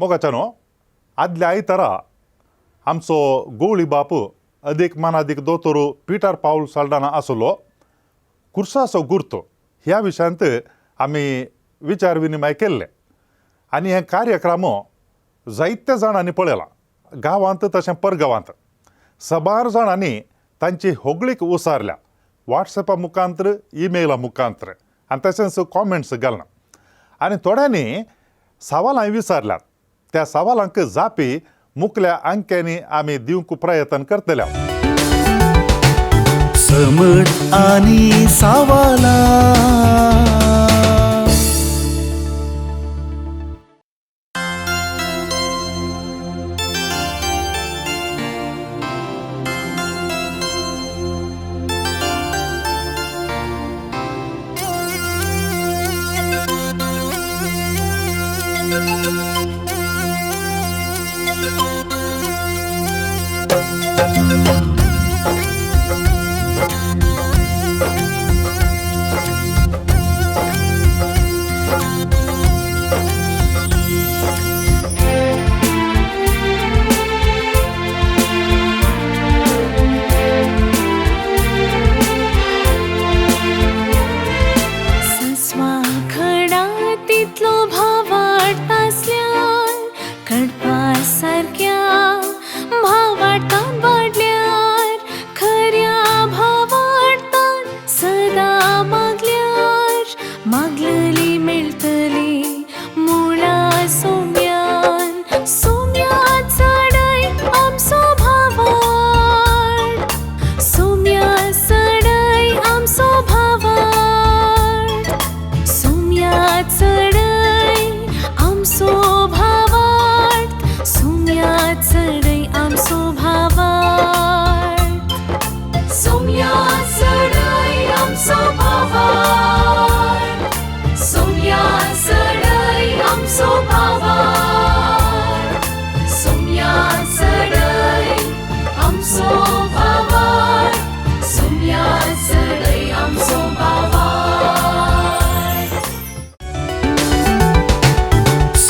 मोगाच्यानो आदल्या आयतारा आमचो गोवळी बाप अदीक मानादीक दोतोर पिटर पावल साल्डाना आसलो. कुर्साचो गुर्तो ह्या विशयांत आमी विचार विनिमय केल्ले आनी हे कार्यक्रम जायत्या जाणांनी पळयला, गांवांत तशें परगांवांत सबार जाणांनी तांची होगळीक उसारल्या वॉट्सॅपा मुखांतर, इमेला मुखांतर आनी तशेंच कॉमेंट्स घालना आनी थोड्यांनी सवालांय विचारल्यात. त्या सवालांक जापी मुखल्या अंक्यांनी आमी दिवंक प्रयत्न करतले. समट आनी सवालां.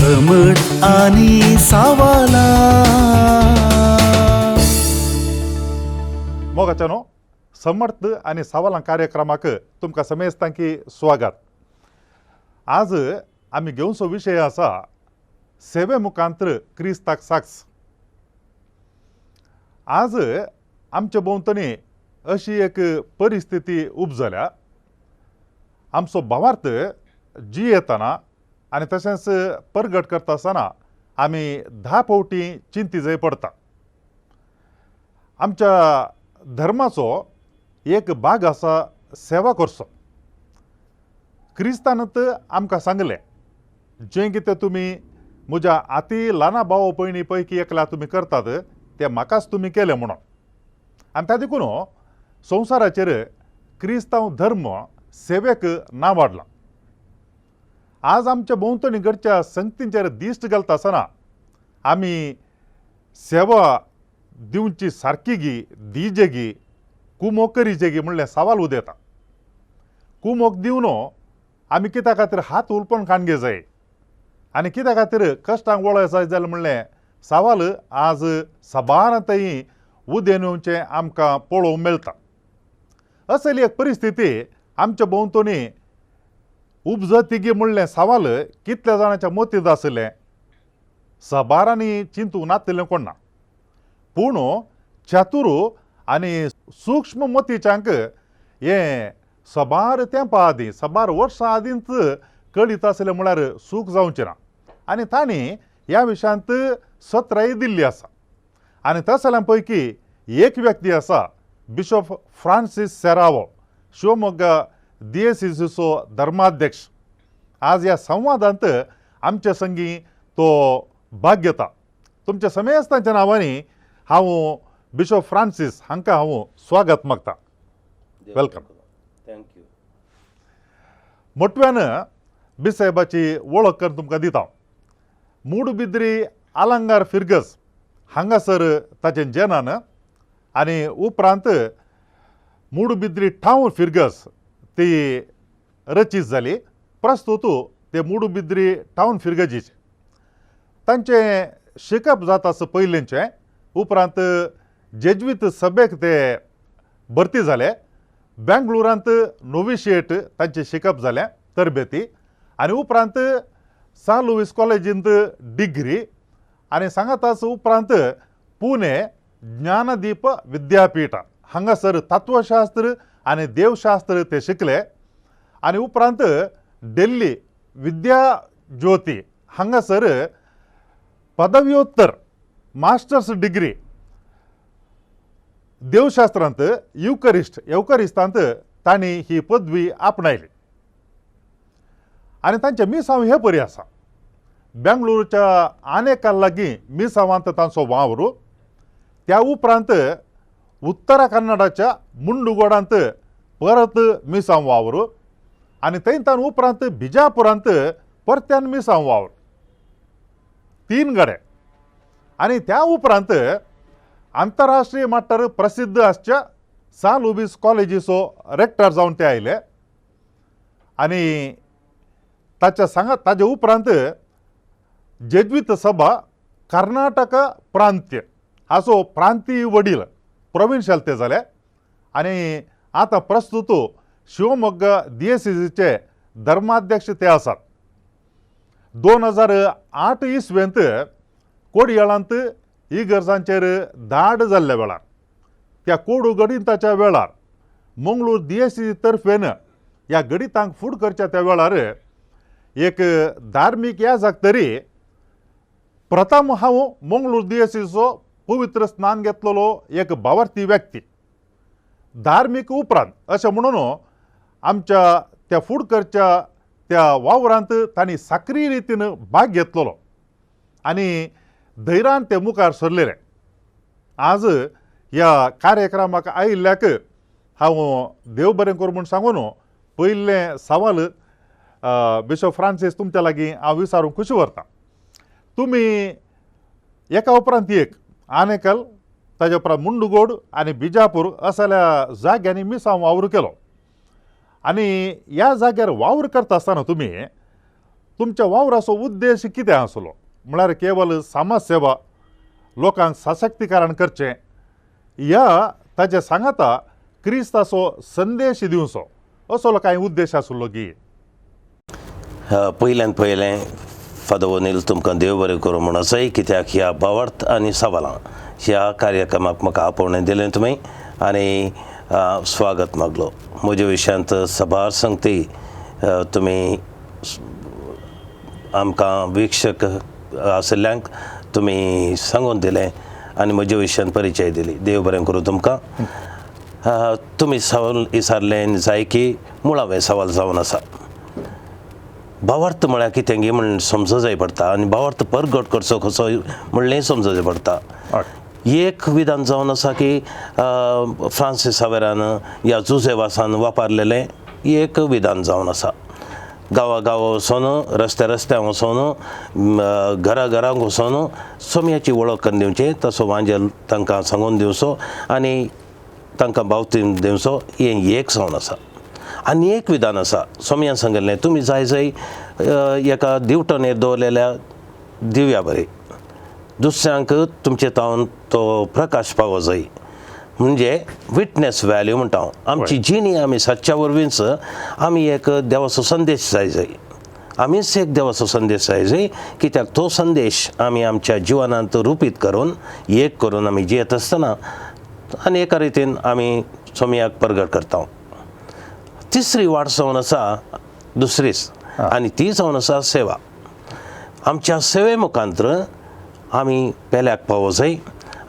समट आनी सवालां. मोगाच्यानो, समर्थ आनी सवालां कार्यक्रमाक तुमकां समेस्तांकी स्वागत. आज आमी घेवचो विशय आसा सेवे मुखांतर क्रिस्ताक साक्ष. आज आमच्या भोंवतणी अशी एक परिस्थिती उपजल्या, आमचो भावार्थ जियेतना आनी तशेंच परगट करता आसतना आमी 10 फावटी चिंती जाय पडटा. आमच्या धर्माचो एक भाग आसा सेवा करचो. क्रिस्तानत आमकां सांगलें, जें कितें तुमी म्हज्या आती ल्हाना भाव भयणी पैकी एकल्या तुमी करतात तें म्हाकाच तुमी केलें म्हणून. आनी त्या देखून संवसाराचेर क्रिस्तांव धर्म सेवेक ना वाडला. आज आमच्या भोंवतणी घडच्या संगतींचेर दिश्ट घालता आसतना आमी सेवा दिवची सारकी गी दिजे गी कुमोक करीचे गी म्हणलें सवाल उदेता. कुमोक दिवन आमी कित्या खातीर हात उलपण काणगे जाय आनी कित्या खातीर कश्टांक वळय जाय जाल्यार म्हणलें सवाल आज सबारांतय उदेन येवचें आमकां पळोवंक मेळटा. असली एक परिस्थिती आमच्या भोंवतणी उपजतिगी म्हणलें सवाल कितल्या जाणांच्या मतींत आशिल्लें सबारांनी चिंतूंक नातिल्लें कोण ना. पूण चातुर आनी सूक्ष्म मतीच्यांक हें सबार तेंपा आदीं सबार वर्सां आदींच कळीत आशिल्लें म्हळ्यार सूख जावचें ना. आनी तांणी ह्या विशयांत सत्राय दिल्ली आसा. आनी तसल्यां पैकी एक व्यक्ती आसा बिशप फ्रांसीस सेरावो, शिवमोग्गा दियेसीचो धर्माध्यक्ष. आज ह्या संवादांत आमच्या संगी तो भाग घेता. तुमच्या समेस्तांच्या नांवांनी हांव बिशप फ्रांसीस हांकां हांव स्वागत मागता. Welcome. Thank you. मोटव्यान बिसाहेबाची वळख करून तुमकां दिता. मूडबिद्री आलंगार फिरगस हांगासर ताचें जनन आनी उपरांत मूडबिद्री ठाव फिरगस ती रचीत जाली. प्रस्तुत ते मूडबिद्री टावन फिरगजीचे. तांचें शिकप जाता आसा पयलींचें. उपरांत जेज्वीत सभेक ते भरती जाले. बेंगळुरांत नोविशिएट तांचें शिकप जालें, तरबेती, आनी उपरांत सान लुवीस कॉलेजींत डिग्री, आनी सांगाताच उपरांत पुणे ज्ञानदीप विद्यापीठ हांगासर तत्वशास्त्र आनी देवशास्त्र ते शिकले, आनी उपरांत दिल्ली विद्या ज्योती हांगासर पदव्योत्तर मास्टर्स डिग्री देवशास्त्रांत येवकरिस्तांत तांणी ही पदवी आपणायली. आनी तांचें मिसांव हे परी आसा. बेंगळुरूच्या आनेकाल लागीं मिसांवांत तांचो वावर. त्या उपरांत उत्तरा कन्नडाच्या मुंडुगोडांत परत मिसांव वावर, आनी थंय तान उपरांत बिजापुरांत परत्यान मिसांव वावर, 3 गडे. आनी त्या उपरांत आंतरराष्ट्रीय मट्टार प्रसिद्ध आसच्या सान लुबीस कॉलेजीचो रेक्टर जावन ते आयले. आनी ताच्या सांगा ताजे उपरांत जेज्वीत सभा कर्नाटक प्रांत्य हाचो प्रांतीय वडील प्रोविन्शियल ते जाले. आनी आतां प्रस्तुत शिवमोग्गा दियेसीचे धर्माध्यक्ष ते आसात. 2008 इसवेंत कोडयेळांत इगर्जांचेर धाड जाल्ल्या वेळार, त्या कोडू गणिताच्या वेळार मंगळूर दियेसी तर्फेन ह्या गणितांक फूड करच्या त्या वेळार एक धार्मीक याजक तरी प्रथम हांव मंगळूर दियेसीचो पवित्र स्नान घेतलेलो एक भावार्थी व्यक्ती धार्मीक उपरांत अशें म्हणून आमच्या त्या फूड करच्या त्या वावरांत तांणी साक्री रितीन भाग घेतलेलो आनी धैर्यान ते मुखार सरलेले. आज ह्या कार्यक्रमाक आयिल्ल्याक हांव देव बरें करूं म्हूण सांगून पयलें सवाल बिशप फ्रांसीस तुमच्या लागीं हांव विचारूंक खुशी व्हरता. तुमी एका उपरांत एक आनेकल, ताज्या उपरांत मुंडगोड आनी बिजापूर असल्या जाग्यांनी मिसांव वावर केलो, आनी ह्या जाग्यार वावर करता आसतना तुमी तुमच्या वावराचो उद्देश कितें आसलो? म्हळ्यार केवल समाज सेवा, लोकांक सशक्तीकरण करचें, ह्या ताजे सांगाता क्रिस्ताचो संदेश दिवचो असो कांय उद्देश आसलो की? पयल्यान पयलें फादर ओनील तुमकां देव बरें करूं म्हूण आसाय, कित्याक ह्या भावार्थ आनी सवालां ह्या कार्यक्रमाक म्हाका आपोवणें दिलें तुमी आनी स्वागत मागलो. म्हज्या विशयांत सभार संगती तुमी आमकां वीक्षक आशिल्ल्यांक तुमी सांगून दिलें आनी म्हज्या विशयान परिचय दिली. देव बरें करूं तुमकां. तुमी सवाल विचारलें जाय की मुळावें सवाल जावन आसा. भावार्थ म्हळ्यार कितें गी म्हण समजो जाय पडटा आनी भावार्थ परगट करचो कसो म्हणलें समजो जाय पडटा. एक विधान जावन आसा की फ्रांसीस सावेरान या जुझेवासान वापरलेलें एक विधान जावन आसा. गांवा गांवा वचोन, रस्त्या रस्त्या वचोन, घरा घरांक वचोन सोम्याची वळख करून दिवची, तसो वांजेल तांकां सांगून दिवचो आनी तांकां बावतीन दिवचो, हें एक जावन आसा. आनी एक विधान आसा सोम्यान सांगिल्लें, तुमी जाय जाय एका दिवटणेर दवरलेल्या दिव्या बरी दुसऱ्यांक तुमचे तावन तो प्रकाश पावो जाय, म्हणजे विटनेस व्हॅल्यू म्हणटा हांव. आमची जिणी आमी सच्च्या वरवींच आमी एक देवाचो संदेश जाय जाय, आमीच एक देवाचो संदेश जाय जाय, कित्याक तो संदेश आमी आमच्या जिवनांत रुपीत करून एक करून आमी जियेत आसतना आनी एका रितीन आमी सोमयाक परगट करता. तिसरी वाट जावन आसा दुसरीच, आनी ती जावन आसा सेवा. आमच्या सेवे मुखांत्र आमी पेल्याक पावो जाय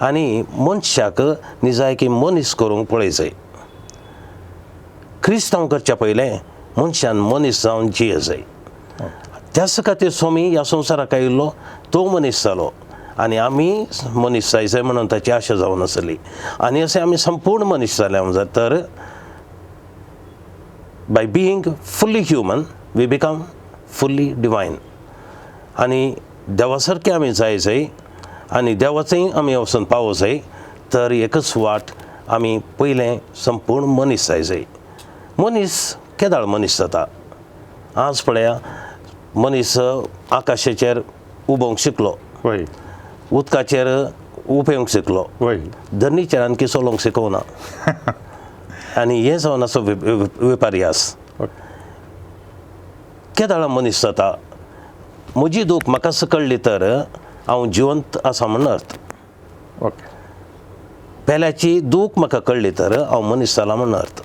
आनी मनशाक निजायकी मनीस करूंक पळय जाय. क्रिस्तांव करच्या पयलें मनशान मनीस जावन जिये जाय. त्याच खातीर स्वामी ह्या संवसाराक आयिल्लो तो मनीस जालो आनी आमी मनीस जाय जाय म्हणून ताची आशा जावन आसली आनी अशें आमी संपूर्ण मनीस जाले तर by being fully human we become fully divine. आनी देवा सारकें आमी जाय जाय आनी देवाचेंय आमी वचून पावो जाय तर एकच वाट आमी पयलें संपूर्ण मनीस जाय जाय. मनीस केदाळ मनीस जाता? आज पळया मनीस आकाशाचेर उबोवंक शिकलो, वय. उदकाचेर उपेवंक शिकलो, वय. धरणीचेर आणखी चलोवंक शिकोवना. आनी हें जावन आसा विपर्यास. केदाळा मनीस जाता, म्हजी दूख म्हाका कळ्ळी तर हांव जिवंत आसा म्हण अर्थ. ओके. पेल्याची दूख म्हाका कळ्ळी तर हांव मनीस जाला म्हण अर्थ.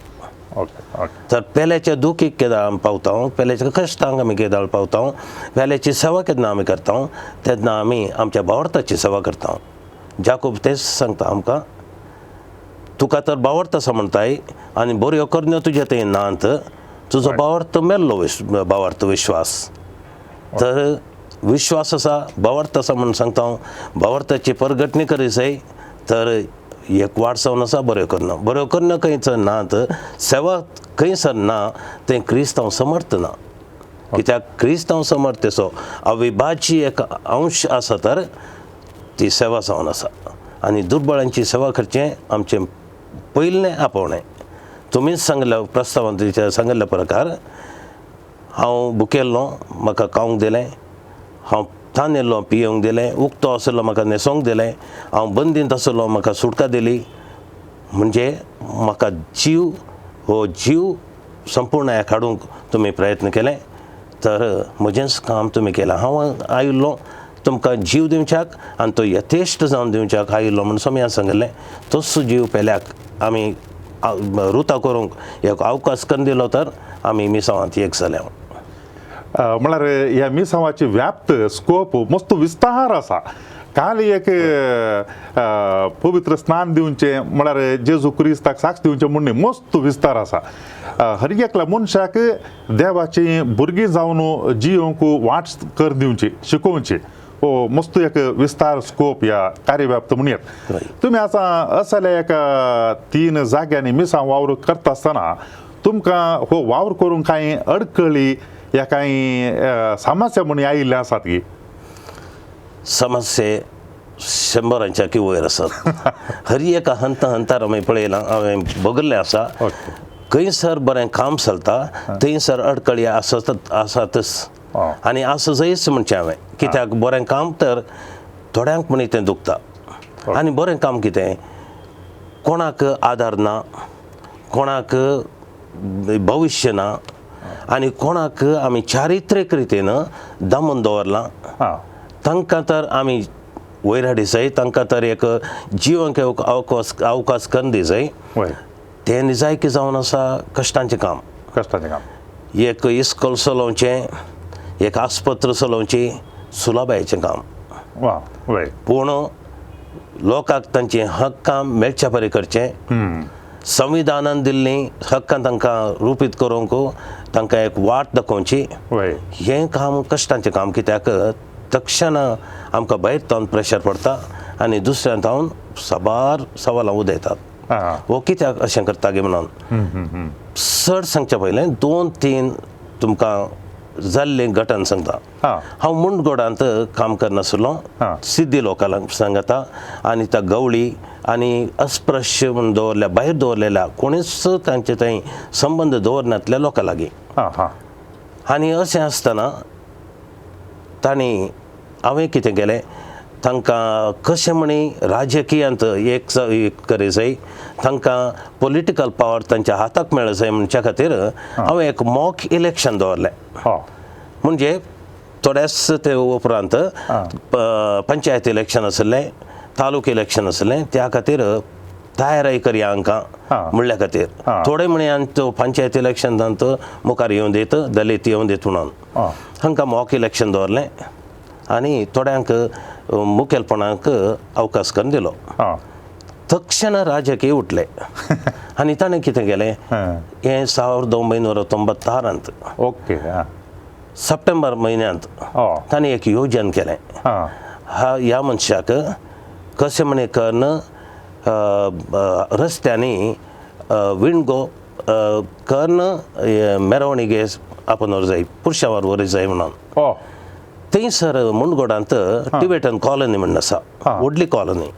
Okay okay. तर पेल्याच्या दुखीक केदाळ आमी पावता, पेल्याच्या कश्टांक आमी केदाळ पावता, पेल्याची सेवा केन्ना आमी करता तेन्ना आमी आमच्या भावार्थाची सेवा करता. जाकोब तेंच सांगता आमकां, तुका तर भावार्थ आसा म्हणटाय आनी बऱ्यो करण्यो तुजे थंय नात, तुजो भावार्थ मेल्लो भावार्थ विश्वास. तर विश्वास आसा, भावार्थ आसा म्हूण सांगता हांव, भावार्थाची परगटणी करी जाय तर एक वाट जावन आसा बऱ्यो करना. बऱ्यो करण्यो खंयच नात, सेवा खंयसर ना, तें क्रिस्तांव समर्थ ना. कित्याक क्रिस्तांव समर्थेचो अविभाज्य एक अंश आसा तर ती सेवा जावन आसा. आनी दुर्बळांची सेवा करचें आमचें पयलें आपोवणें. तुमीच सांगल्या प्रस्तावान सांगिल्ल्या प्रकार हांव भुकेल्लो म्हाका खावंक दिलें, हांव तानेल्लो पियोवंक दिलें, उक्तो आशिल्लो म्हाका न्हेसोवंक दिलें, हांव बंदींत आशिल्लो म्हाका सुटका दिली. म्हणजे म्हाका जीव हो जीव संपूर्ण हाडूंक तुमी प्रयत्न केले तर म्हजेंच काम तुमी केलां. हांव आयिल्लो तुमकां जीव दिवच्याक आनी तो यथेश्ट जावन दिवच्याक आयिल्लो म्हूण स्वामीन सांगिल्लें. तोच जीव पेल्याक आमी रुता करूंक एक अवकाश करून दिलो तर आमी मिसांवांत एक जाल्या. म्हळ्यार ह्या मिसांवाची व्याप्त स्कोप मस्त विस्तार आसा. काल एक पवित्र स्नान दिवचें म्हळ्यार जेजू क्रिस्ताक साक्ष दिवचें म्हूण न्ही, मस्त विस्तार आसा. हर एकल्या मनशाक देवाची भुरगीं जावन जियोंक वाट कर दिवची, शिकोवची, हो मस्त एक विस्तार स्कोप ह्या कार्यव्याप्त म्हणयत. तुमी आतां असल्या एका 3 जाग्यांनी मिसां वावर करता आसतना तुमकां हो वावर करूंक कांय अडकळी या कांय समस्या म्हूण आयिल्ले आसात की? समस्ये 100 की वयर आसात. हर एका हंत हंतार आमी पळयलां, हांवें बघिल्लें आसा. खंयसर बरें काम चलता थंयसर अडकळी आसत आसातच आनी आसा जायच म्हणचें हांवें. कित्याक बरें काम तर थोड्यांक म्हण तें दुखता. आनी बरें काम कितें, कोणाक आदार ना, कोणाक भविश्य ना आनी कोणाक आमी चारित्रीक रितीन दामून दवरलां तांकां तर आमी वयर हाडी जाय, तांकां तर एक जिवंक अवकाश करून दी जाय. तें निजायकी जावन आसा कश्टांचें काम. कश्टांचें काम. एक इस्कोल चलोवचें, एक आस्पत्र चलोवची सुलभायेचें काम. पूण लोकांक तांचीं हक्कां मेळच्या परी करचें, संविधानान दिल्लीं हक्कां तांकां रुपीत करूंक तांकां एक वाट दाखोवची, हें काम कश्टांचें काम. कित्याक तक्षण आमकां भायर तावन प्रेशर पडटा आनी दुसऱ्यान तावन साबार सवालां उदयतात, हो कित्याक अशें करता गे म्हणून. चड सांगचे पयलें 2-3 तुमकां जाल्लें घटन सांगता. हांव मुंडगोडांत काम करनासलो, सिद्धी लोकांक सांगता आनी त्या गवळी आनी अस्पृश्य म्हूण दवरल्या, भायर दवरलेल्या, कोणीच तांचे थंय संबंद दवरनातल्या लोकां लागीं. आनी अशें आसतना तांणी हांवें कितें केलें, तांकां कशें म्हणी राजकीयांत एक करी जाय, तांकां पॉलिटिकल पावर तांच्या हाताक मेळ जाय म्हणच्या खातीर हांवें एक मॉक इलेक्शन दवरलें. म्हणजे थोड्याच ते उपरांत पंचायत इलेक्शन आशिल्लें, तालुक इलेक्शन आशिल्लें, त्या खातीर तयारी करया हांकां म्हणल्या खातीर. थोडे म्हणे तो पंचायत इलेक्शनांत मुखार येवन दीत, दलीत येवन दीत म्हणून हांकां मॉक इलेक्शन दवरलें आनी थोड्यांक मुखेलपणाक अवकाश करून दिलो. तक्षण राजकीय उठले आनी ताणें कितें केलें, हें 1996 ओके सप्टेंबर म्हयन्यांत ताणें एक योजन केलें. ह्या मनशाक कशें म्हणे करून रस्त्यांनी विणगो करून मेरवणिगे आपूण जाय, पुरशावर व्हरी जाय म्हणून. थंयसर मुंडगोडांत टिबेटन कॉलनी म्हण आसा, व्हडली कॉलनी.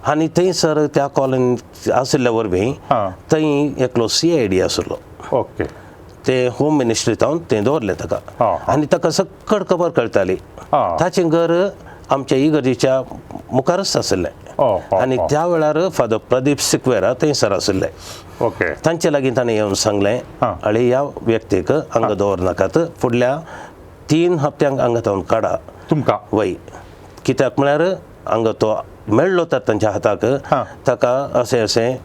आनी थंयसर त्या कॉलनी आशिल्ल्या वरवीं थंय एकलो CID आशिल्लो. ओके. ते होम मिनिस्ट्री जावन थंय दवरलें ताका आनी ताका सक्कड खबर कळटाली. ताचें घर आमच्या इगर्जेच्या मुखारच आशिल्लें. आनी त्या वेळार फादर प्रदीप सिक्वेरा थंयसर आशिल्ले. ओके. तांचे लागीं ताणें येवन सांगलें, आनी ह्या व्यक्तीक हांगा दवरनाकात, फुडल्या 3 हप्त्यांक हांगा तावन काडा तुमकां. वय, कित्याक म्हळ्यार हांगा तो मेळ्ळो तर तांच्या हाताक ताका अशें अशें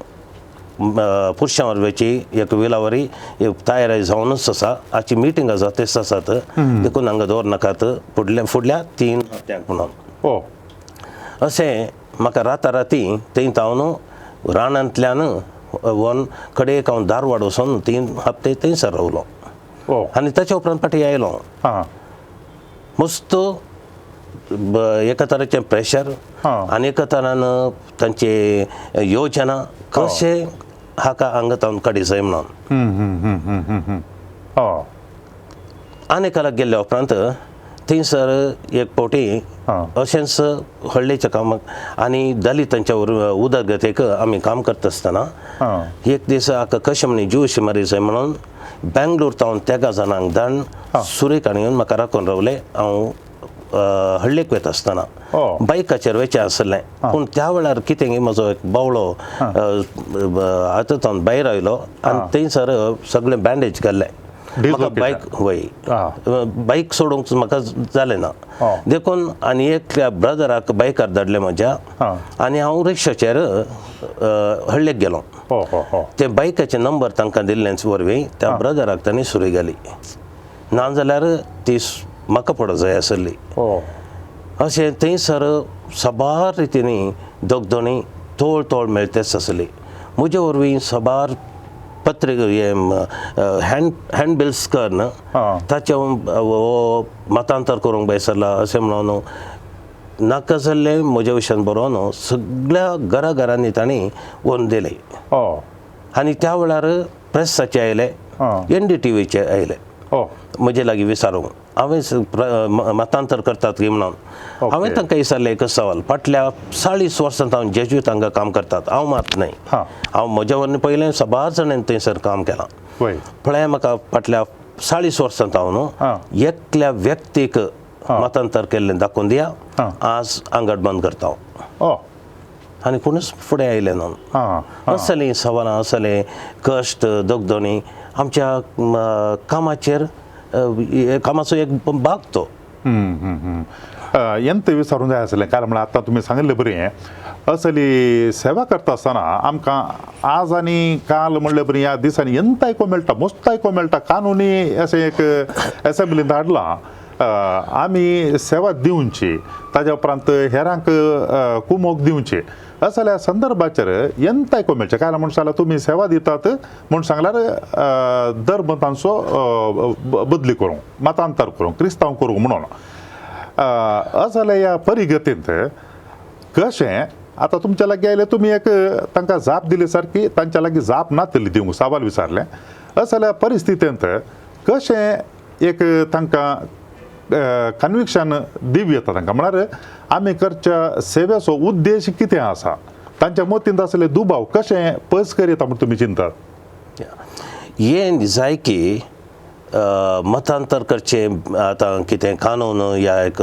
पुरशां वरवेची एक विलावरी एक तयारी जावनच आसा, हाची मिटींग आसा तेच आसात, देखून हांगा दवरनाकात फुडल्या फुडल्या 3 हप्त्यांक म्हणून. अशें म्हाका राताराती थंय तावन रानांतल्यान वन कडेक हांव धारवाड वचून 3 हप्ते थंयसर रावलो. आनी ताच्या उपरांत फाटीं आयलो. मस्त एका तरेचें प्रेशर आनी एका तरान तांचे योजना कशें हाका हांगा तावन काडी जाय म्हणून. आनी एकाला गेल्ल्या उपरांत थंयसर एक फावटी अशेंच हळ्ळेच्या कामाक आनी दलितांच्या उदरगतीक आमी काम करता आसतना एक दीस हाका कशें म्हण ज्यूश मारी जाय म्हणून बेंगलोर तावन तेगा जाणांक धाडून सुरेक हाडून म्हाका राखून रावले. हांव हळ्ळेक वता आसतना बायकाचेर वयचें आसलें, पूण त्या वेळार कितें म्हजो एक बावळो हाता तावन भायर आयलो आनी थंयसर सगळें बँडेज घाल्लें. म्हाका बायक वय बायक सोडूंक म्हाका जालें ना, देखून आनी एकल्या ब्रदराक बायकार धाडलें म्हज्या आनी हांव रिक्षाचेर हळ्ळेक गेलो. ते बायकाचे नंबर तांकां दिल्लेच वरवीं त्या ब्रदराक तांणी सुरी घाली, ना जाल्यार ती म्हाका पडो जाय आसली. अशें थंयसर साबार रितींनी दगदणी तोळ तोळ मेळतेच आसली. म्हजे वरवीं साबार पत्रिका हे हँड हँडबिल्स करून ताचें हो मतांतर करूंक भायर सरला अशें म्हणून नाका जाल्लें म्हज्या विशयान बरोवन सगळ्या घरा घरांनी तांणी व्हरून दिलें. आनी त्या वेळार प्रेसाचे आयले, NDTVचे आयले म्हजे लागीं विचारूंक हांवें मतांतर करतात की म्हणून. हांवें तांकां विचारलें एक सवाल, फाटल्या 40 वर्सां हांव जेज्यूत हांगा काम करतात, हांव मात न्हय, हांव म्हज्या वरवीं पयलें साबार जाणांनी थंयसर काम केलां. पळय म्हाका फाटल्या 40 वर्सां हांव न्हू एकल्या व्यक्तीक मतांतर केल्लें दाखोवन दिया, आज आंगड बंद करता हांव. आनी कोणूच फुडें आयले ना. असलीं सवालां, असले कश्ट दगदणी आमच्या कामाचेर कामाचो एक भाग तो. एंत विचारूंक जाय आसलें, कारण म्हळ्यार आतां तुमी सांगिल्लें बरें असली सेवा करता आसतना आमकां आज आनी काल म्हणले बरी ह्या दिसांनी एंत आयको मेळटा, मस्त आयको मेळटा. कानुनी अशें एक एसेंब्लींत हाडलां, आमी सेवा दिवची, ताज्या उपरांत हेरांक कुमोक दिवची, असल्या संदर्भाचेर एंत आयको मेळचें. कारण म्हण सांगल्यार तुमी सेवा दितात म्हूण सांगल्यार धर्म तांचो बदली करूंक, मतांतर करूंक, क्रिस्तांव करूंक म्हणून असल्या ह्या परिगतींत कशें आतां तुमच्या लागीं आयलें, तुमी एक तांकां जाप दिली सारकी, तांच्या लागीं जाप नातली दिवंक सवाल विचारलें. असल्या परिस्थितींत कशें एक तांकां कन्विक्शन दिवं येता तांकां, म्हळ्यार आमी करच्या सेवेचो उद्देश कितें आसा, तांच्या मतींत आसले दुबाव कशें पयस कर येता म्हूण तुमी चिंतात? हें जाय की मतांतर करचें आतां कितें कानून या एक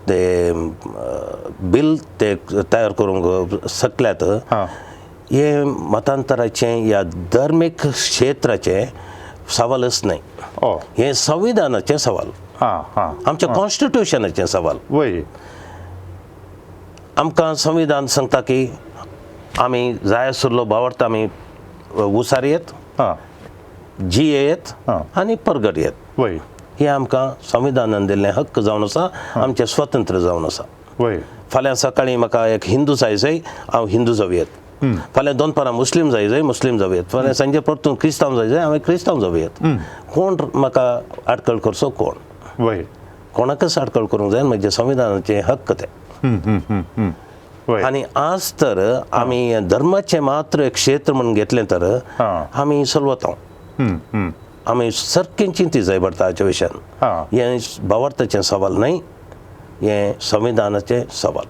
ते बील ते तयार करूंक शकल्यात, हें मतांतराचें या धर्मीक क्षेत्राचें सवालच न्हय, हें संविधानाचें सवाल, आमच्या कॉन्स्टिट्युशनाचें सवाल. आमकां संविधान सांगता की आमी जाय आशिल्लो भावार्थ आमी उसार येत, जियेत आनी परगट येत, हें आमकां संविधानान दिल्लें हक्क जावन आसा, आमचें स्वतंत्र जावन आसा. फाल्यां सकाळीं म्हाका एक हिंदू जाय जाय, हांव हिंदू जावं, फाल्यां दनपारां मुस्लीम जाय जाय, मुस्लीम जावं, फाल्यां सांजे परतून क्रिस्तांव जाय जाय, हांवें क्रिस्तांव जावं. कोण म्हाका आडखळ करचो? कोण कोणाकच आडखळ करूंक जाय, म्हजें संविधानाचें हक्क तें. आनी आज तर आमी धर्माचें मात्र एक क्षेत्र म्हणून घेतलें तर आमी चलवता, आमी सारकें चिंती जाय पडटा हाच्या विशयान. हें भावार्थाचें सवाल न्हय, हें संविधानाचें सवाल.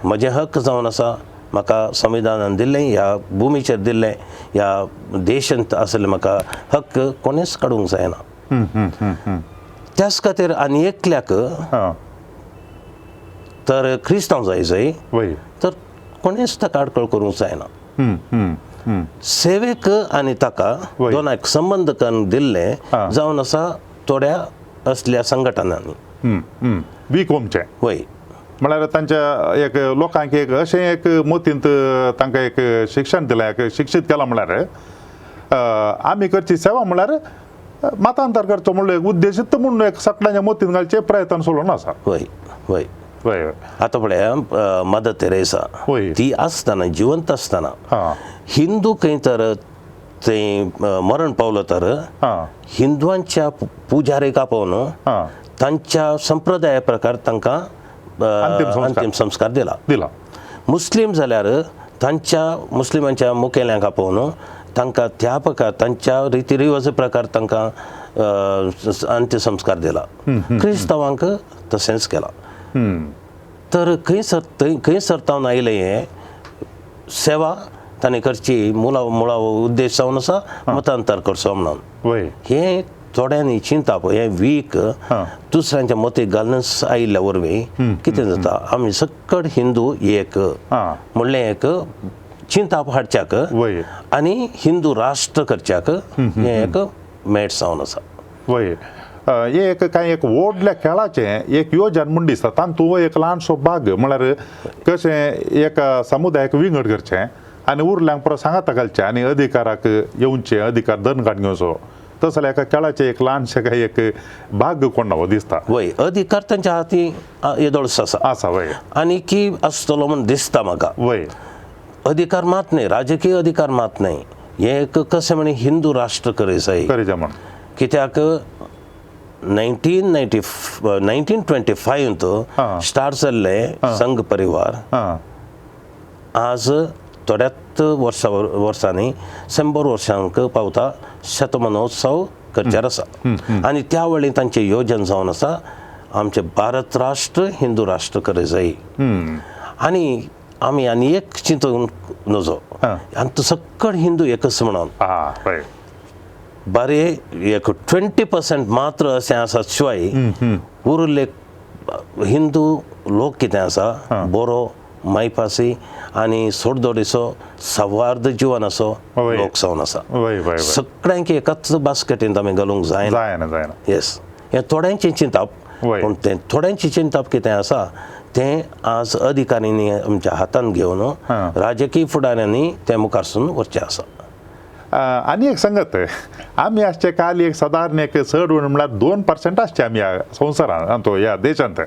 म्हजें हक्क जावन आसा, म्हाका संविधानान दिल्लें, ह्या भुमीचेर दिल्लें, ह्या देशांत आशिल्लें म्हाका हक्क कोणेच काडूंक जायना. त्याच खातीर आनी एकल्याक तर क्रिस्तांव जाय जाय वय तर कोणेच ताका आडखळ करूंक जायना. हम्म, हम्म, हम्म. सेवेक आनी ताका वय. दोनाक संबंद करून दिल्ले हा. जावन आसा थोड्या असल्या संघटनांनी. हम्म, हम्म. वीक ओमचें वय म्हळ्यार तांच्या एक लोकांक एक अशें एक मतींत तांकां एक शिक्षण दिलां, एक शिक्षीत केलां, म्हळ्यार आमी करची सेवा म्हळ्यार मतांतर करचो म्हणलो एक उद्देशीत म्हणून एक सगळ्यांच्या मतींत घालचे प्रयत्न सोडून आसा. वय वय वय वय आतां पळय मदर तेरेसा वय. ती आसतना जिवंत आसतना हां हिंदू खंय तर थंय मरण पावलो तर हां हिंदवांच्या पुजारीक आपोवन हां तांच्या संप्रदाया प्रकार तांकां अंतिम संस्कार. अंतिम संस्कार दिला. दिला. मुस्लीम जाल्यार तांच्या मुस्लिमांच्या मुखेल्यांक आपोवन तांकां त्या प्रकार तांच्या रिती रिवाजा प्रकार तांकां अंत्यसंस्कार दिला. क्रिस्तांवांक तशेंच केला. तर खंय सर थंय खंय सरतावन आयलें हें सेवा ताणें करची मुळावो मुळावो उद्देश जावन आसा मतांतर करचो म्हणून. वय हें थोड्यांनी चिंताप हें वीक हां. दुसऱ्यांच्या मतीक घालून आयिल्ल्या वरवीं कितें जाता आमी सकड हिंदू एक हां म्हणलें एक चिंताप हाडच्याक वय आनी हिंदू राष्ट्र करच्याक हें एक मेट जावन आसा. वय हे एक कांय एक व्हडल्या खेळाचें एक योजन म्हूण दिसता, तातूंत एक ल्हानसो भाग म्हळ्यार कशें एका समुदायाक विंगड करचें आनी उरल्यांक परत सांगाता घालचें आनी अधिकाराक येवचें, अधिकार दणकाट घेवचो, तसो जाल्यार एका खेळाचें एक ल्हानशें कांय एक भाग कोण हो दिसता. वय अधिकार तांच्या हाती येदोळस आसा आसा वय आनी की आसतलो म्हूण दिसता म्हाका. वय अधिकार मात न्हय, राजकीय अधिकार मात न्हय, हें एक कशें म्हणी हिंदू राष्ट्र करी जाय. करीचें म्हण कित्याक 1925 हां. स्टार्ट जाल्लें संघ परिवार हां आज थोड्याच वर्सांनी 100 वर्सांक पावता, शतमानोत्सव करचेर आसा. आनी त्या वेळी तांचें योजन जावन आसा आमचें भारत राष्ट्र हिंदू राष्ट्र करी जाय. आनी आमी आनी एक चिंतूंक नजो हां. आनी तो सकळ हिंदू एकच म्हणून आं वय बरे एक 20% मात्र अशें आसा शिवाय उरिल्ले हिंदू लोक कितें आसा बरो मायपासी आनी सोडदोडीचो सवार्द जिवनाचो वय. लोक जावन आसा. वय वय वय सगळ्यांक एकाच बास्केटींत आमी घालूंक जायना. जायना जायना. येस, हें थोड्यांचें चिंतप, वय. पूण तें थोड्यांचें चिंतप कितें आसा तें आज अधिकाऱ्यांनी आमच्या हातांत घेवन हां. राजकीय फुडाऱ्यांनी तें मुखारसून व्हरचें आसा. आनी एक सांगत आमी आसचे काल एक सादारण एक चड उणें म्हळ्यार 2% आसचे आमी ह्या संवसारांत ह्या देशांत.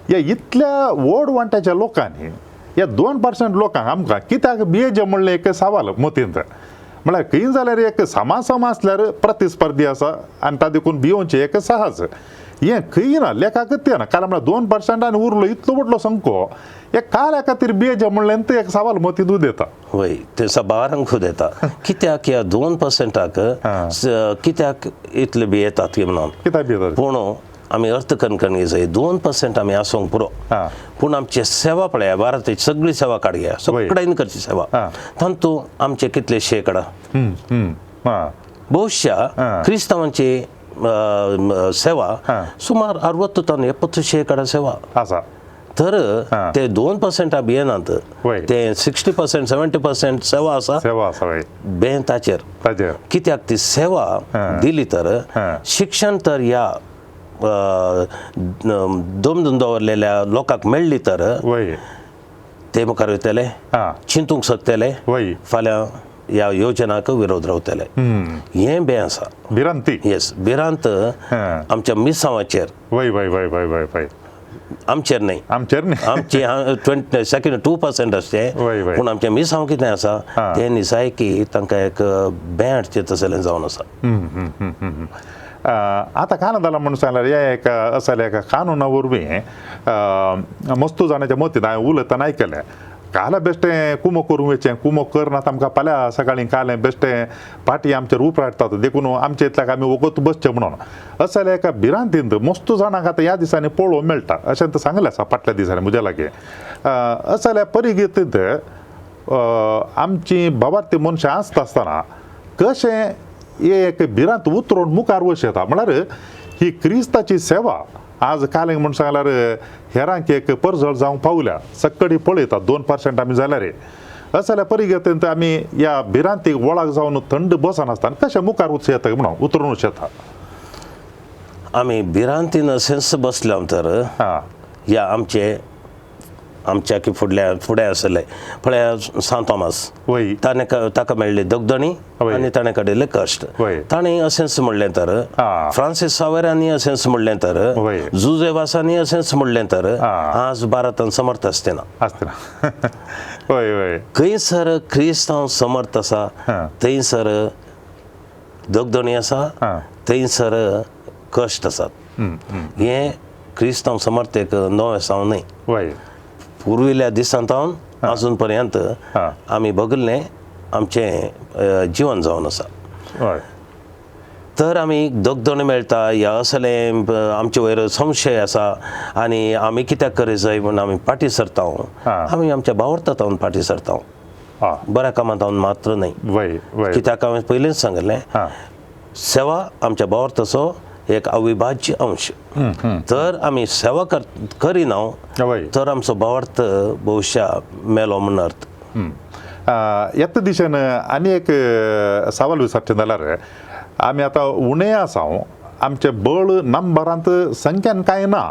ह्या इतल्या व्हड वांट्याच्या लोकांनी ह्या 2% लोकांक आमकां कित्याक भियेचें म्हणलें एक सवाल मतींत. म्हळ्यार खंय जाल्यार एक समा समा आसल्यार प्रतिस्पर्धी आसा आनी ता देखून भियोवचें एक सहज, हें खंय ना लेखाकच तें ना. कारण म्हळ्यार 2% आनी उरलो इतलो व्हडलो संको हे काल्या खातीर भियेचें म्हणलें तें एक सवाल मतींत उदेता. वय तें सबारांक उदेता कित्याक ह्या 2%क हां. कित्याक इतले भियेतात की म्हणून. कित्याक भियेतात? पूण आमी अर्थ कणकण जाय 2% आमी आसूंक पुरो, हां. पूण आमची सेवा पळया भारताची सगळी सेवा काडया सगळ्यांनी करची सेवा हां. तातूंत आमचे कितले शेकडा हां बहुशा हां. क्रिस्तांवांची सेवा हां. सुमार 60 तान 70% सेवा आसा. तर हां. ते 2% भियेनात, वय. ते 60% 70% सेवा आसा सेवा आसा वय बें ताचेर. ताचेर कित्याक ती सेवा हां. दिली तर हां. शिक्षण तर ह्या दमदून दवरलेल्या लोकांक मेळ्ळी तर वय ते मुखार वयतले, हां चिंतूंक शकतले, वय फाल्यां ह्या योजनाक विरोध रावतले. हें बें आसा. भिरांती. येस, भिरांत हां. आमच्या मिसांवाचेर. वय वय वय वय वय वय आमचेर न्हय, आमचेर न्ही, आमचे 20 सेकंड 2% आसचे, वय, वय. पूण आमचे मिसांव कितें आसा हां. तें निजायकी तांकां एक बें हाडचें तसलें जावन आसा. आतां कानदाला म्हणून सांगल्यार ह्या एका असल्या एका कानुना वरवीं मस्तू जाणाच्या मतीन हांवें उलयतना आयकलें काल बेश्टें कुमो करूंक वयचें, कुमो करनात आमकां फाल्यां सकाळीं कालें बेश्टें पाटी आमचेर उपराटतात देखून आमचे इतल्याक आमी वगत बसचें म्हणून असल्या एका भिरांतीन मस्तू जाणांक आतां ह्या दिसांनी पळोवंक मेळटा अशें तर सांगलें आसा फाटल्या दिसांनी म्हज्या लागीं. असल्या परिगतींत आमची बाबार्थी मनशां आसता आसतना कशें एक भिरांत उतरून मुखार वश येता म्हळ्यार ही क्रिस्ताची सेवा आज कालेंग म्हूण सांगल्यार हेरांक एक परजळ जावंक पावल्या सक्कडी पळयतात 2% आमी जाल्यार अशें जाल्यार परिगतेंत आमी ह्या भिरांतीक वळख जावन थंड बसनासतना कशें मुखार वचूं येता म्हणून उतरून वचूं येता. आमी भिरांतीन अशेंच बसले तर हां ह्या आमचे आमच्या की फुडल्या फुडें आसले पळया सांत थॉमस वय ताणें ताका मेळ्ळी दगदणी वय. आनी ताणें काडिल्ले कश्ट. वय. ताणें अशेंच म्हणलें तर, फ्रांसीस सावेरांनी अशेंच म्हणलें तर, वय. जुजे वासांनी अशेंच म्हणलें तर, आज भारतान समर्थ आसतना आसतना वय वय खंयसर क्रिस्तांव समर्थ आसा थंयसर दगदणी आसा, थंयसर कश्ट आसात. हें क्रिस्तांव समर्थ एक नवें सावन न्हय, वय पुर्विल्ल्या दिसांत अजून पर्यंत आमी बगल्लें आमचें जिवन जावन आसा. तर आमी दगदण मेळटा ह्या असलें आमचे वयर संशय आसा आनी आमी कित्याक करी जाय म्हूण आमी फाटीं सरता, आमी आमच्या भावार्थांत फाटीं सरता, बऱ्या कामांत मात्र न्हय. कित्याक हांवें पयलींच सांगिल्लें, सेवा आमच्या भावार्थाचो एक अविभाज्य अंश. तर आमी सेवा करिना तर आमचो भावार्थ भविश्या मेलो म्हूण अर्थ. येत दिशेन आनी एक सवाल विचारचें जाल्यार आमी आतां उणें आसा, आमचें बळ नंबरांत संख्यान कांय ना,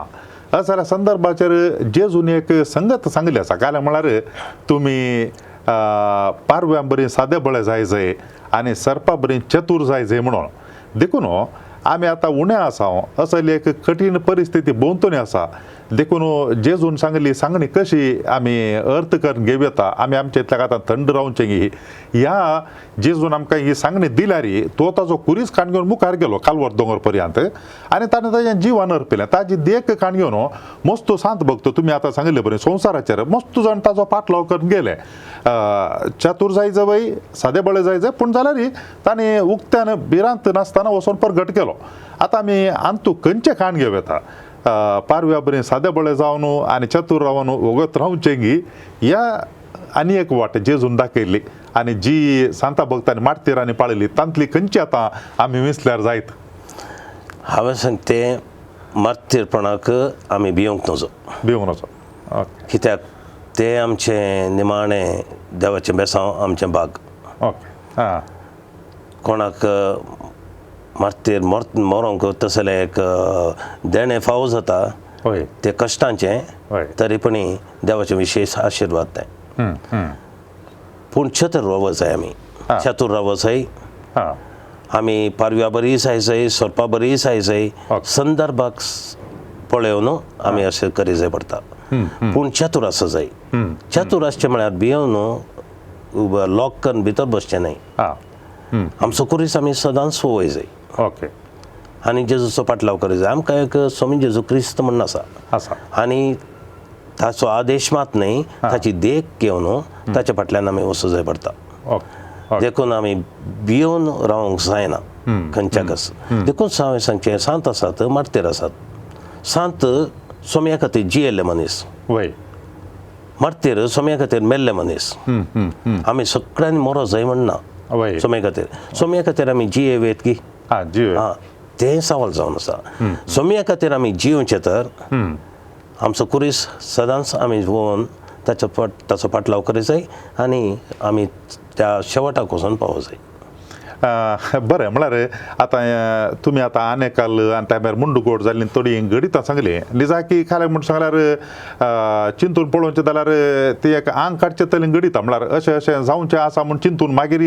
अशें जाल्यार संदर्भाचेर जेजून एक संगत सांगिल्ली आसा. काय म्हळ्यार तुमी पारव्यां बरी सादे बळे जाय जाय आनी सर्पा बरी चतूर जाय जाय म्हणून. देखून आमी आतां उणें आसा, असली एक कठीण परिस्थिती भोंवतणी आसा, देखून जेजून सांगली सांगणी कशी आमी अर्थ करून घेवं येता, आमी आमच्या इतल्याक आतां थंड रावचें गी ह्या जेजून आमकां ही सांगणी दिल्यार तो ताजो कुरीस काण घेवन मुखार गेलो कालवर दोंगर पर्यंत आनी ताणें ताजें जिवन अर्पिलें. ताजी देख काण घेवन मस्त सांत भक्त तुमी आतां सांगिल्ले बरें संवसाराचेर मस्त जाण ताजो पाटलाव करून गेले. चतूर जाय जावय सादे बळे जाय जाय पूण जाल्यार ताणें उक्त्यान भिरांत नासतना वचोन परगट केलो. आतां आमी अंतू खंयचें काण घेवं येता, पारव्या बरें सादे बळे जावन आनी चतूर रावन वगत रावचें गी ह्या आनी एक वाट जेजून दाखयल्ली आनी जी सांता भक्तांनी मार्तीरांनी पाळिल्ली तांतली खंयची आतां आमी विसल्यार जायत? हांवें सांगते मार्तीरपणाक आमी भिवंक नजो, भिवंक नजो कित्याक तें आमचें निमाणें देवाचें बेसांव, आमचें भाग. ओके आं कोणाक मार्तीर मरोंक तसलें एक देणें फावो जाता तें कश्टांचें, तरी पण देवाचें विशेश आशिर्वाद तें. पूण चतूर रावो जाय, आमी चतूर रावो जाय, आमी पारव्या बरी जाय जाय, सोरपा बरी जाय जाय, संदर्भाक पळोवन आमी अशें करी जाय पडटा. पूण चतूर आसा जाय. चतूर आसचें म्हळ्यार भियोवन लॉक करून भितर बसचें न्हय. आमचो कुरीस आमी सदांच वय जाय. ओके आनी जेजूचो पाटलाव करी जाय. आमकां एक स्वामी जेजू क्रिस्त म्हण आसा आनी ताचो आदेश मात न्हय, ताची देख घेवन ताच्या फाटल्यान आमी वचूं जाय पडटा. देखून आमी भियोवन रावंक जायना खंयच्याकच. देखून हांवें सांगचें, सांत आसात, मार्तीर आसात. सांत सोम्या खातीर जियेल्ले मनीस, मार्तीर सोम्या खातीर मेल्ले मनीस. आमी सगळ्यांनी मरो जाय म्हणना सोम्या खातीर, सोम्या खातीर आमी जियेत की आं तें सवाल जावन आसा. सोम्या खातीर आमी जियोवचें तर आमचो कुरीस सदांच आमी वोवन ताचो पाटलाव करी जाय आनी आमी त्या शेवटाक वचून पावो जाय. बरें म्हळ्यार आतां तुमी आतां आनेकाल आनी त्या भायर मुंडगोड जाल्ली थोडीं गणितां सांगलीं निजाकी खालें म्हूण सांगल्यार चिंतून पळोवचें जाल्यार ती एक आंग काडचें तली गणितां म्हळ्यार अशें अशें जावचें आसा म्हूण चिंतून मागीर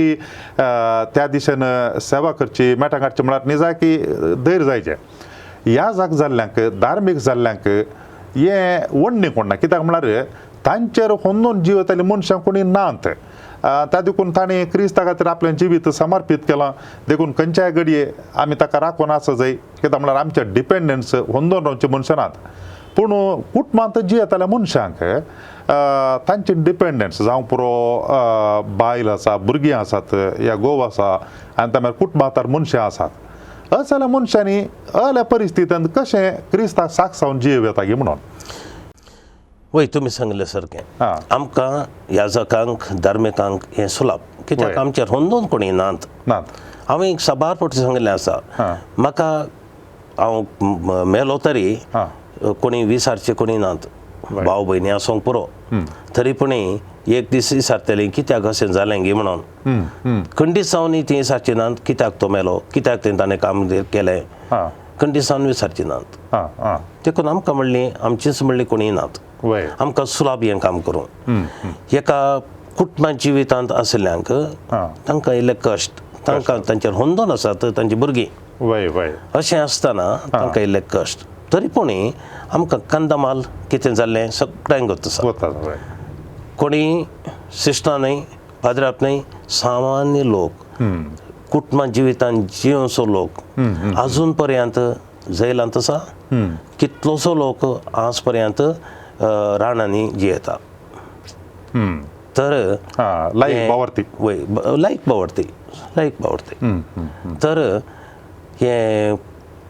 त्या दिशेन सेवा करची मेटां काडची म्हळ्यार निजाकी धैर्य जायचें. ह्या जाग जाल्ल्यांक धार्मीक जाल्ल्यांक हें वण्णी कोण ना, कित्याक म्हळ्यार तांचेर होंदून जिवतालीं मनशां कोणी नात, त्या देखून ताणें क्रिस्ता खातीर आपलें जिवीत समर्पीत केलां. देखून खंयच्याय घडये आमी ताका राखून आसा जाय, कित्याक म्हळ्यार आमचें डिपेंडन्स होंदोन रावचे मनशां नात. पूण कुटुंबांत जियेतल्या मनशांक तांचे डिपेंडन्स जावं पुरो बायल आसा, भुरगीं आसात या घोव आसा आनी त्या मागीर कुटुंबांत मनशां आसात, अशें जाल्यार मनशांनी असल्या परिस्थितींत कशें क्रिस्ताक साक्ष जावन जियेवं येता गी म्हणून. वय तुमी सांगलें सारकें, आमकां याजकांक धार्मिकांक हें सुलाभ, कित्याक आमचेर होंदोन कोणी नात. हांवें एक साबार फावटी सांगिल्लें आसा, म्हाका हांव मेलो तरी कोणी विसारचे कोणी नात, भाव भयणी आसूंक पुरो, तरी पूण एक दीस विसारतली कित्याक अशें जालें गी म्हणून. खंडीत जावन ती विसारची नात कित्याक तो मेलो, कित्याक तें ताणें काम केलें, खंडीत जावन विसारची नात. देखून आमकां म्हणली आमचीच म्हणली कोणी नात, आमकां सुलाभ हें काम करूं. एका कुटुंबा जिवितांत आशिल्ल्यांक तांकां इल्ले कश्ट, तांकां तांचेर होंदोन आसात तांची भुरगीं, अशें आसतना तांकां इल्ले कश्ट, तरी पूण आमकां कंदमाल कितें जाल्लें सगळ्यांक गोत आसा. कोणी सिस्टां न्हय, पाद्राप न्हय, सामान्य लोक, कुटुंबा जिवितांत जिवसो लोक आजून पर्यंत जैलांत आसा. कितलोसो लोक आज पर्यंत रानांनी जियेता. तर लायक बावरती, वय लायक बावरती, लायक बावरती. तर हें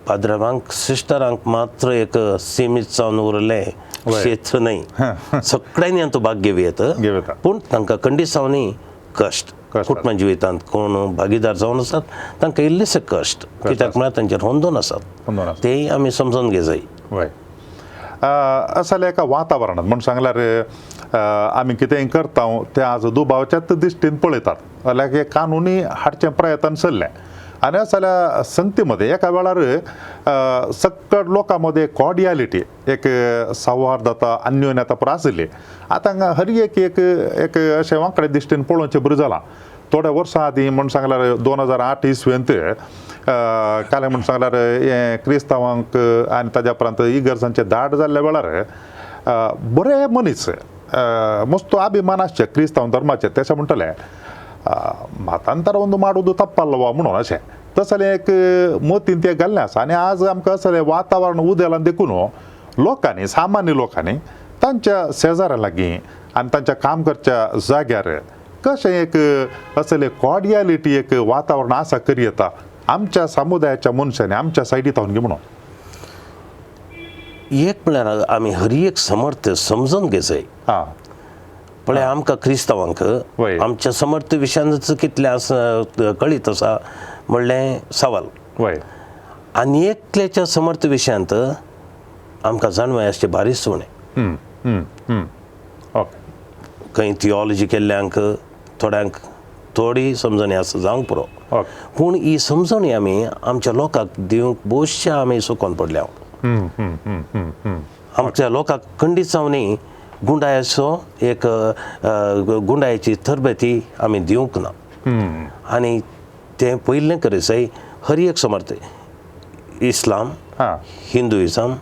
पाद्रावांक सिस्टरांक मात्र एक सीमित जावन उरलें क्षेत्र न्हय, सगळ्यांनी हातूंत भाग घेवं येता, पूण तांकां खंडीत जावनय कश्ट. कुटुंबा जिवितांत कोण भागीदार जावन आसात तांकां इल्लेशे कश्ट, कित्याक म्हळ्यार तांचेर होंदोन आसात, तेय आमी समजून घेवंक जाय. असल्या एका वातावरणांत म्हूण सांगल्यार आमी कितेंय करता तें आज दुबावाच्याच दृश्टीन पळयतात, जाल्यार हे कानुनी हाडचें प्रयत्न चल्लें. आनी असल्या संगती एका वेळार सगळ लोकां मदें कॉर्डियालिटी, एक सौहार्दता, अन्योन्यता पुरो आशिल्ली. आतां हांगा हर एक एक एक अशें वांकडे दृश्टीन पळोवचें बरें जालां. थोड्या वर्सां आदीं म्हूण सांगल्यार 2008 इसवेंत कालें म्हूण सांगल्यार हें क्रिस्तांवांक आनी ताज्या उपरांत इगर्जांचें धाड जाल्ल्या वेळार बरे मनीस मस्तो अभिमान आसचे क्रिस्तांव धर्माचे, तशें म्हणटले मतांतर ಒಂದು ಮಾಡೋದು ತಪ್ಪಲ್ವಾ म्हणून अशें तसलें एक मतीन तें घाल्लें आसा. आनी आज आमकां असलें वातावरण उदेलां देखून लोकांनी, सामान्य लोकांनी तांच्या शेजाऱ्या लागीं आनी तांच्या काम करच्या जाग्यार कशें एक असलें कॉर्डियालिटी एक वातावरण आसा करी येता आमच्या समुदायाच्या मनशांनी आमच्या सायडी थावन म्हणून. एक म्हळ्यार आमी हर एक समर्थ समजून घेवंक जाय. पळय आमकां क्रिस्तांवांक आमच्या समर्थ विशयांच कितलें आसा कळीत आसा म्हणलें सवाल, आनी एकल्याच्या समर्थ विशयांत आमकां जाणवाय आसची बारीक उणें. खंय थियोलॉजी केल्ल्यांक थोड्यांक थोडी समजणी आसा जावंक पुरो, पूण ही समजणी आमी आमच्या लोकांक दिवंक भोवश्या आमी चुकोन पडल्या. आमच्या लोकांक खंडीत जावनय गुंडायेचो एक गुंडायेची तरबेती आमी दिवंक ना. आनी तें पयलें करीत जाय हर एक समर्थ, इस्लाम, हिंदुइजम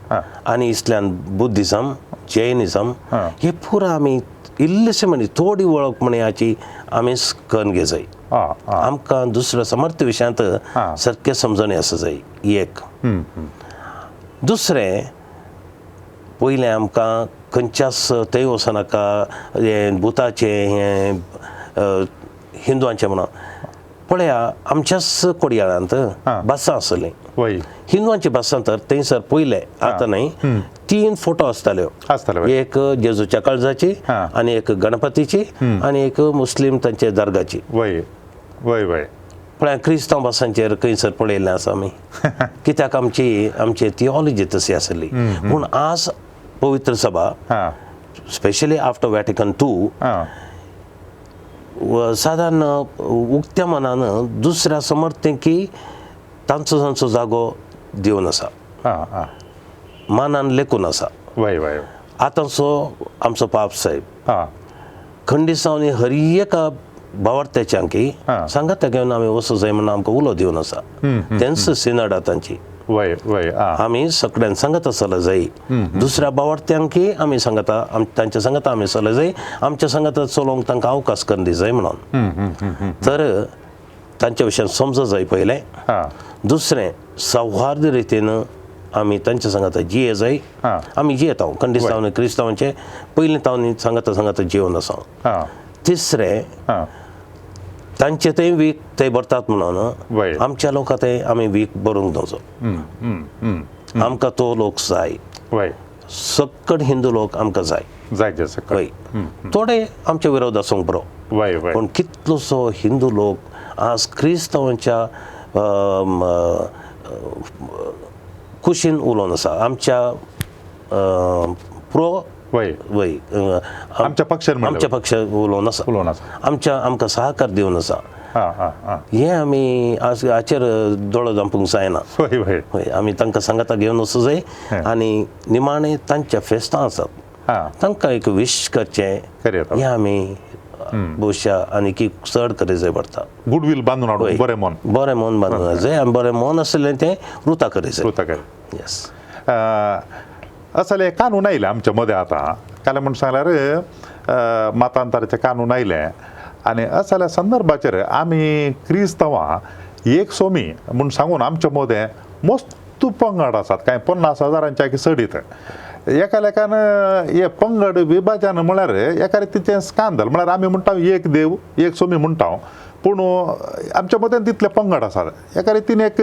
आनी इस्लाम, बुद्धिजम, जैनिजम, हे पुरा आमी इल्लेशे म्हणजे थोडी वळख म्हणयाची आमी करून घेवंक जाय. आमकां दुसऱ्या समर्थ विशयांत सारकें समजणी आसा जाय एक. दुसरें पयलें आमकां खंयच्याच थंय वचनाका हें भुताचें हें हिंदुआंचें म्हणून. पळया आमच्याच कोडयाळांत भासां आसलीं, हिंदुआंची भासां तर थंयसर पयलें आतां न्हय 3 फोटो आसताल्यो, एक जेजूच्या काळजाची आनी एक गणपतीची आनी एक मुस्लीम तांचे दर्गाची. पळया क्रिस्तांव भासांचेर खंयसर पळयल्लें आसा आमी, कित्याक आमची आमची थियोलॉजी तशी आसली. पूण आज पवित्र सभा, स्पेशली आफ्टर वॅटिकन 2, सादारण उक्त्या मनान दुसऱ्या समर्थकी तांचो तांचो जागो दिवन आसा, मानान लेखून आसा. आतांचो आमचो पाप साहेब खंडीत जावन हर एका भावार्थ्याच्यांकी सांगाता घेवन आमी वचूं जाय म्हणून आमकां उलो दिवन आसा. तेंच सिनडा तांची आमी सगळ्यान सांगता चल जाय, दुसऱ्या भावार्थ्यांकी आमी सांगता, तांच्या सांगता आमी चल जाय, आमच्या सांगता चलोवंक तांकां अवकाश करून दी जाय म्हणून. तर तांच्या विशयान समजो जाय पयलें. दुसरें सौहार्द रितीन आमी तांच्या सांगता जिये जाय. आमी जियेता खंडीत क्रिस्तांवांचे पयलीं तावन सांगता सांगता जिवन आसा. तिसरें तांचे थंय वीक थंय भरतात म्हणून आमच्या लोकां थंय आमी वीक भरूंक दिवचो. आमकां तो लोक जाय, सक्कड हिंदू लोक आमकां जाय, हय. थोडे आमचे विरोध आसूंक बरो, पूण कितलोसो हिंदू लोक आज क्रिस्तांवांच्या कुशीन उलोवन आसा आमच्या प्रो वय वय आमच्या पक्षान म्हणलें. आमच्या पक्ष उलोवन आसा उलोवन आसा. आमच्या आमकां सहकार दिवन आसा. हां हां हां हें आमी आज हाचेर दोळो धांपूंक जायना. वय वय हय, आमी तांकां सांगाता घेवन वचूं जाय आनी निमाणें तांच्या फेस्तां आसात हां तांकां एक विश करचें करया. हें आमी भोवशा आनी चड करी जाय पडटा. गुडवील बांदून हाडून बरें मन बरें मन बांदून जाय आनी बरें मन आशिल्लें तें रुता करी जाय. रुता करी. येस. असले कानून आयले आमच्या मदें आतां काल म्हूण सांगल्यार मतांतराचे कानून आयले आनी असल्या संदर्भाचेर आमी क्रिस्तांवां एक सोमी म्हूण सांगून आमच्या मदें मस्त पंगड आसात कांय 50,000 चडीत एका लेखान हे पंगड विभाजन म्हळ्यार एका रितीचें स्कांदल म्हळ्यार आमी म्हणटा एक देव एक सोमी म्हणटा पूण आमच्या मदें तितले पंगड आसात एका रितीन एक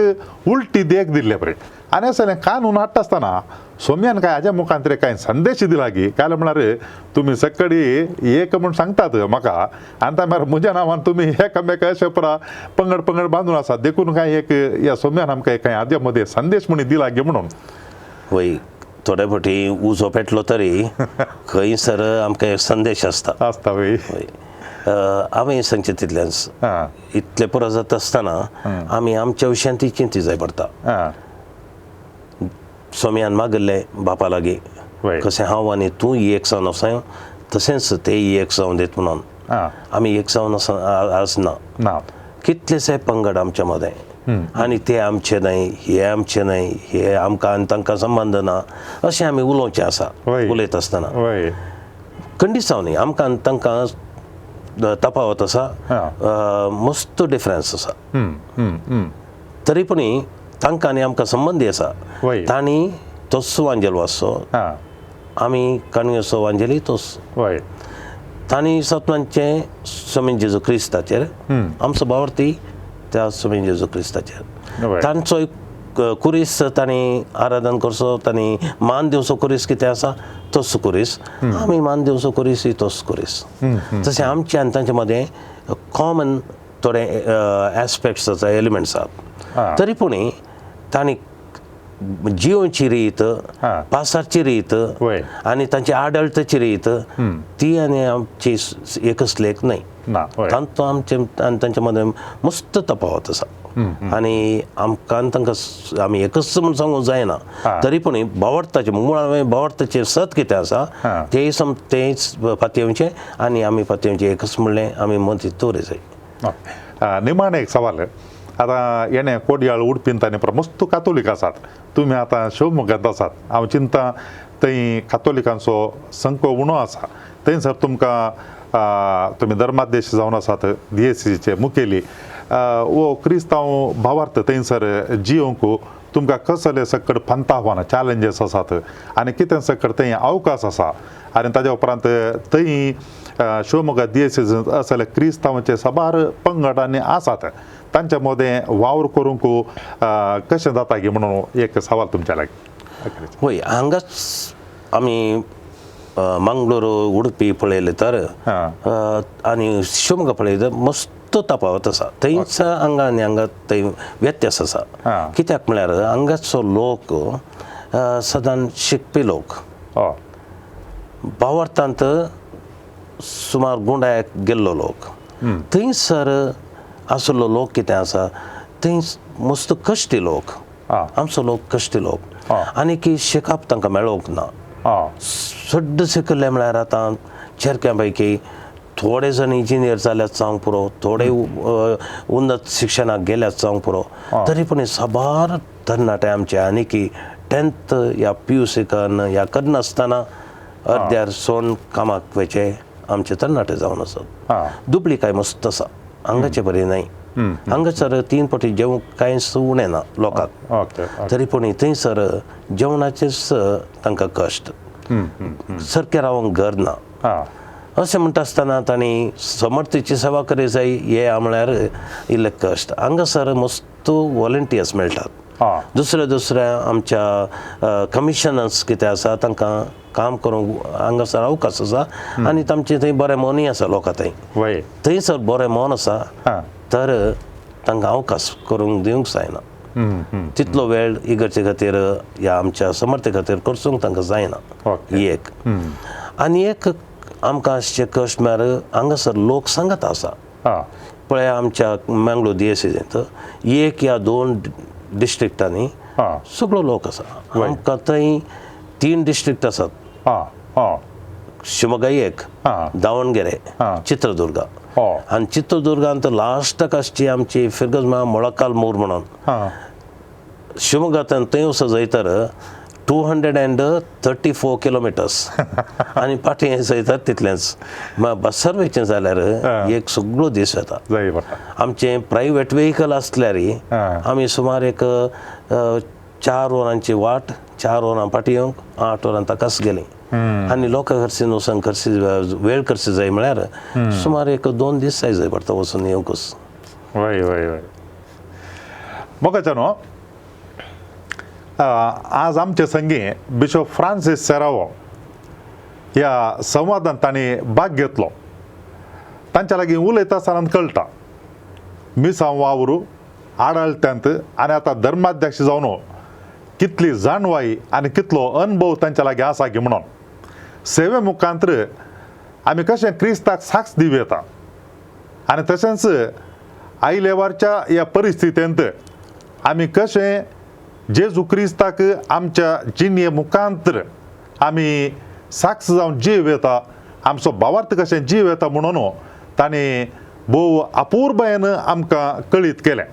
उलटी देख दिल्ले पळय आनी असलें कानून हाडटा आसतना सोम्यान काय हाज्या मुखांतरे कांय संदेश दिला की काय म्हळ्यार तुमी सकाळी एक म्हूण सांगतात म्हाका आनी त्या म्हळ्यार म्हज्या नांवान तुमी एकामेका अशें पुरा पंगड पंगड बांदून आसात देखून काय एक ह्या सोम्यान आमकां कांय हाज्या मदें संदेश म्हूण दिला गी म्हणून. वय, थोडे फावटी उजो पेटलो तरी खंयसर आमकां एक संदेश आसता. आसता वय. वय, हांवें सांगचें तितलेंच हां इतलें पुरो जाता आसतना आमी आमच्या विशयान ती चिंती जाय पडटा. हां सोम्यान मागिल्लें बापा लागीं कशें हांव आनी तूं एक जावन आसा तशेंच तेय एक जावन दीत म्हणून. आमी एक जावन आसा आज ना. कितलेशे पंगड आमच्या मदें आनी ते आमचे न्हय हे आमचे न्हय हे आमकां आनी तांकां संबंद ना अशें आमी उलोवचें आसा. उलयता आसतना खंडीत न्ही आमकां आनी तांकां तफावत आसा, मस्त डिफरन्स आसा. तरी पूण तांकां आनी आमकां संबंदी आसा. तांणी तोच वांजेल वाचचो, आमी काणयोचो वांजेली तोच. तांणी सतमानचें सोमीन जेजू क्रिस्ताचेर, आमचो भावार्थी त्या सोमीन जेजू क्रिस्ताचेर. तांचो एक कुरीस तांणी आराधन करचो, तांणी मान दिवचो कुरीस कितें आसा तोच कुरीस, आमी मान दिवचो कुरीस ही तोच कुरीस. तशें आमचे आनी तांचे मदें कॉमन थोडे एस्पेक्ट्स आसा, एलिमेंट्स आसात. तरी पूण तांणी जियोची रीत, पासाची रीत आनी तांची आडळताची रीत ती आनी आमची एकच लेख न्हय. तांचो आमचे आनी तांचे मदें मस्त तफावत आसा आनी आमकां तांकां आमी एकच म्हूण सांगूंक जायना. तरी पूण भावार्थाचें मुळावें भावार्थाचें सत कितें आसा तेय सम तेंच पातयेवचें आनी आमी पातयेवचें एकच म्हणलें आमी मतींत दवरूंक जाय. निमाणें एक सवाल, आतां येणें कोडयाळ उडपींत आनी मस्त कातोलीक आसात, तुमी आतां शिवमोग्गांत आसात, हांव चिंता थंय कातोलिकांचो संको उणो आसा, थंयसर तुमकां तुमी धर्मादेश जावन आसात डीएसीचे मुखेली, वो क्रिस्तांव भावार्थ थंयसर जियोंक तुमकां कसले सकड पंत आव्हानां चॅलेंजीस आसात आनी कितें सकड थंय अवकाश आसा आनी ताज्या उपरांत थंय शिवमोग्गा डीएसी असले क्रिस्तांवाचे साबार पंगड आनी आसात तांच्या मदें वावर करूंक कशें जाता की म्हणून एक सवाल तुमच्या लागीं. वय, हांगाच आमी मंगळूर उडपी पळयलें तर आनी शिवमोग्गा पळयलें तर मस्त तफावत आसा. थंयच हांगा आनी हांगा थंय व्यत्यास आसा. कित्याक म्हळ्यार हांगाचो लोक सदांच शिकपी लोक, भावार्थांत सुमार गुंडायक गेल्लो लोक. थंयसर आशिल्लो लोक कितें आसा थंय मस्त कश्टी लोक, आमचो लोक कश्टी लोक आनी की शिकप तांकां मेळोंक ना. चड शिकल्ले म्हळ्यार आतां चेरक्या पैकी थोडे जाण इंजिनियर जाल्यात जावंक पुरो, थोडे उन्नत शिक्षणाक गेल्यात जावंक पुरो, तरी पूण साबार तरणाटे आमचे आनी की 10th या PUC कन्न या करनासतना अर्द्यार सोन कामाक वयचे आमचे तरणाटे जावन आसात. दुबळी काय मस्त आसा, हांगाचे बरी न्हय. हांगासर 3 फावटी जेवंक कांयच उणें ना लोकांक, तरी पूण थंयसर जेवणाचेच तांकां कश्ट, सारकें रावंक घर ना. अशें म्हणटा आसतना तांणी समर्थीची सेवा करी जाय हे म्हळ्यार इल्ले कश्ट. हांगासर मस्त वॉलंटियर्स मेळटात, दुसऱ्या दुसऱ्या आमच्या कमिशनर्स कितें आसा तांकां काम करूंक हांगासर अवकाश आसा आनी तांचे थंय बरें मनूय आसा लोकां थंय, थंयसर बरें मन आसा तर तांकां अवकाश करूंक दिवंक जायना. तितलो वेळ इगर्जे खातीर या आमच्या समर्थे खातीर करचूंक तांकां जायना. एक आनी एक आमकां आसचे कश्ट म्हळ्यार हांगासर लोक सांगत आसा. पळय आमच्या मँगलोर दियसिजींत 1 या 2 डिस्ट्रिक्टांनी सगळो लोक आसा. आमकां थंय 3 डिस्ट्रिक्ट आसात. शिमोगा 1, दावणगेरे, चित्रदुर्गा. आनी चित्रदुर्गांत लास्टाक आसची आमची फिरगज म्हळ्यार मोळकाल मूर म्हणून. शिमोगांतल्यान थंय वचत जंय तर 234 किलोमिटर्स आनी फाटीं जंय तितलेंच. मागीर बसर वयचें जाल्यार एक सगळो दीस वता. आमचें प्रायवेट व्हेकल आसल्यार आमी सुमार एक 4 वरांची वाट, 4 वरां फाटीं येवंक 8 वरां ताकाच गेलीं. आनी लोकां खर्सीन वचून खर्सी वेळ खर्सी जाय म्हळ्यार सुमार एक 2 दीस जाय जाय पडटा वचून येवंकच. वय वय वय मोगाच्या न्हू आज आमचे संगी बिशप फ्रांसीस सेरावो ह्या संवादान तांणी भाग घेतलो. तांच्या लागीं उलयता आसतना कळटा मिसांव वावरू आडळत्यांत आनी आतां धर्माध्यक्ष जावन कितली जाणवाय आनी कितलो अनुभव तांच्या लागीं आसा की म्हणून सेवे मुखांतर आमी कशें क्रिस्ताक साक्ष दिवं येता आनी तशेंच आयलेवारच्या ह्या परिस्थितींत आमी कशें जेजू क्रिस्ताक आमच्या जिणये मुखांतर आमी साक्ष जावन जीव येता, आमचो भावार्थ कशें जीव येता म्हणून तांणी भोव अपुरबायेन आमकां कळीत केलें.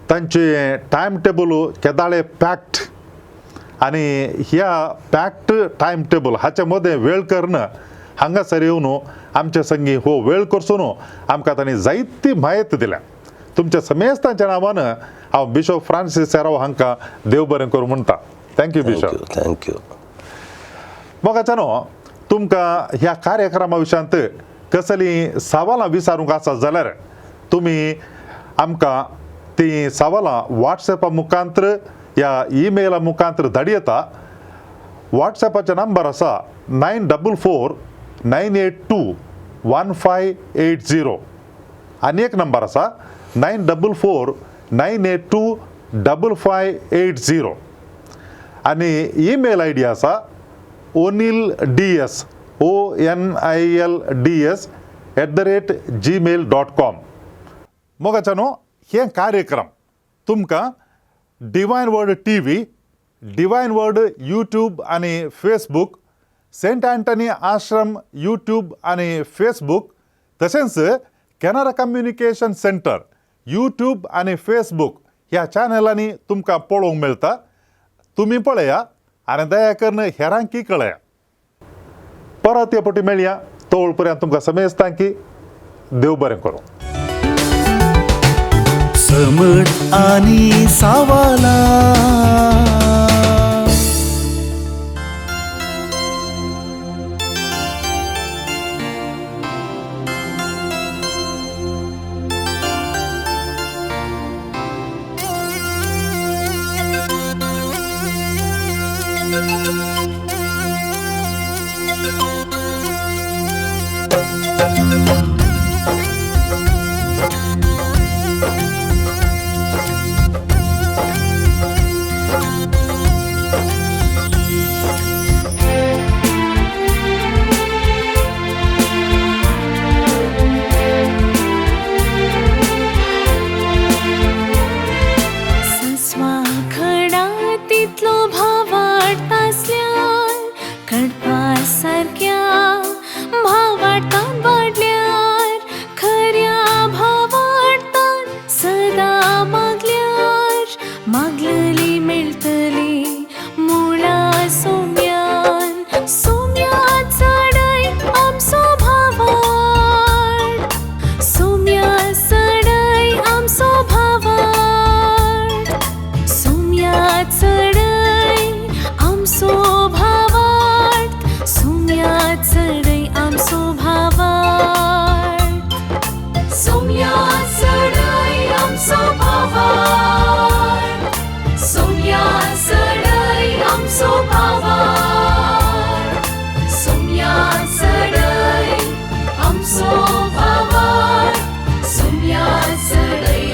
तांचे टायम टेबल केदाळे पॅक्ट आनी ह्या पॅक्ट टायम टेबल हाच्या मदें वेळ करून हांगासर येवन आमच्या संगी हो वेळ करचो न्हू आमकां तांणी जायती म्हायती दिल्या. तुमच्या समेस्तांच्या नांवान हांव बिशप फ्रांसीस सेराव हांकां देव बरें करूं म्हणटा. Thank you bishop. Thank you. मोगाच्या न्हू तुमकां ह्या कार्यक्रमा विशयांत कसलीं सवालां विचारूंक आसा जाल्यार तुमी आमकां तीं सवालां वॉट्सॅपा मुखांतर या ईमेला मुखांतर धाडयेता. वॉट्सॅपाचो नंबर आसा 944 982 1580 आनी एक नंबर आसा 944 982 5580 आनी ईमेल I D आसा Onil D S ONILDS @gmail.com. मोगाच्या न्हू हे कार्यक्रम तुमकां Divine Word T V, Divine Word YouTube आनी Facebook, Saint Anthony Ashram YouTube आनी फेसबूक, तशेंच कॅनरा कम्युनिकेशन सेंटर यूट्यूब आनी फेसबूक ह्या चॅनलांनी तुमकां पळोवंक मेळटा. तुमी पळया आनी दया करून हेरांकी कळया. परत हे पटी मेळया, तोळ पर्यंत तुमकां समेस्तां की देव बरें करूं. समट आनी सावाला.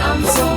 I'm so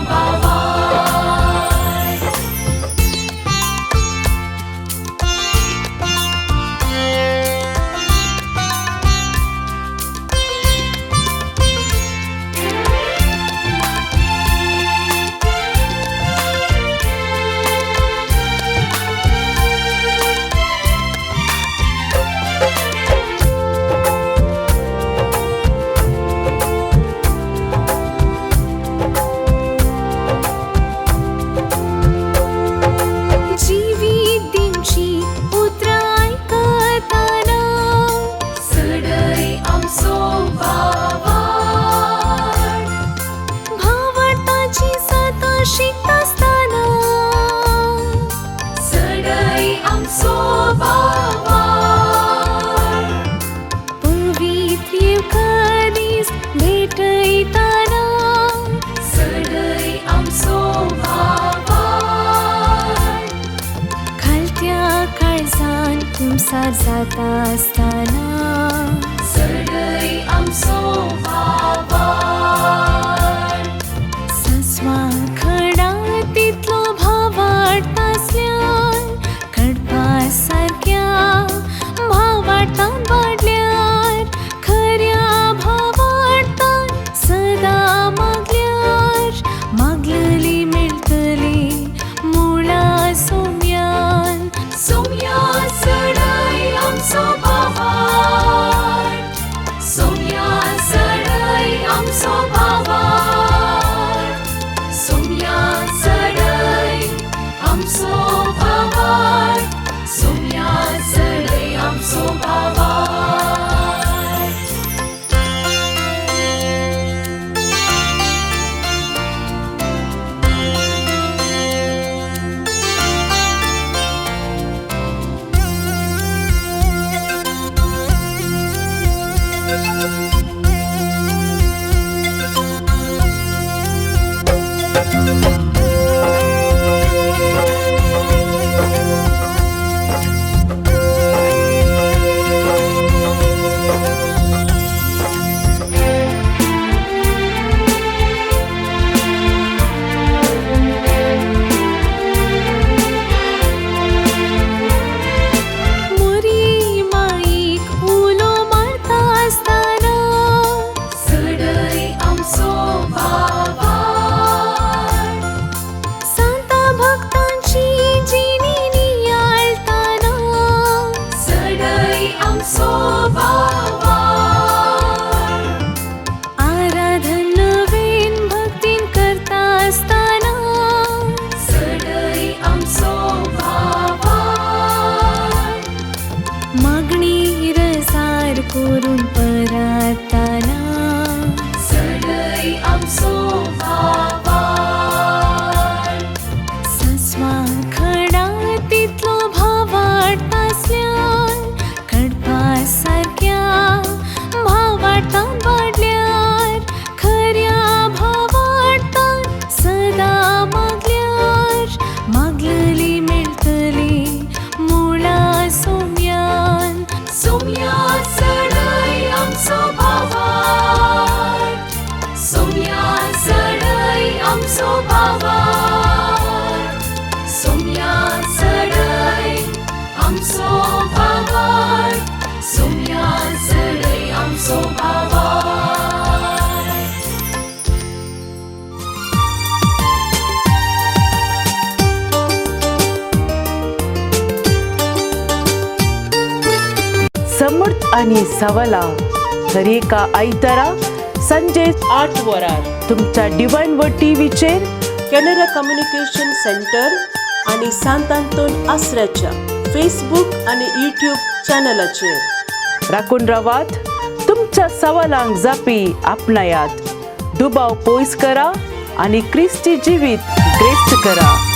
जाता आसतना चडय आमचो भावार्थ. सस्वा खडा तितलो भावार्थ आसल्यार कडपा सारक्या भावार्थान वाडल्यार खऱ्या भावार्थान सदां मागल्यार मागलली मेळटली मुळा सोम्यान. सोम्या चडय आमचो भावार्थ. सोम्या चडय आमचो भावार्थ. सोम्या चडय आमचो भावार्थ. सोम्या चडय आमचो भावार्थ. मोरी माईक उलो मारता आसतना चडय आमचो भावार्थ. सांता भक्तांची जिणी नियाळताना चडय आमचो भावार्थ. आराधन नवीन भक्तीन करता आसतना चडय आमचो भावार्थ. मागणी रजार करून परातना चडय आमचो भावार्थ. सस्वा खडा तितलो भावार्थ आसल्यार कडपा सारक्या भावार्थान वाडल्यार खऱ्या भावार्थान सदां मागल्यार मागलली मेळटली मुळा सोम्यान. सोम्या चडय आमचो भावार्थ. सोम्या चडय आमचो भावार्थ. सोम्या चडय आमचो भावार्थ. सोम्या चडय आमचो भावार्थ. समर्थ आणि सवला दरेका आयतारा संजे 8 वरार तुमच्या डिवायन व टीव्हीचेर कॅनरा कम्युनिकेशन सेंटर आणि सांत आंतोन आसऱ्याच्या फेसबूक आणि यूट्यूब चॅनलाचेर. राखून रावात, तुमच्या सवालांक जापी आपणायात, दुबाव पयस करा आणि क्रिस्ती जिवीत ग्रेस्त करा.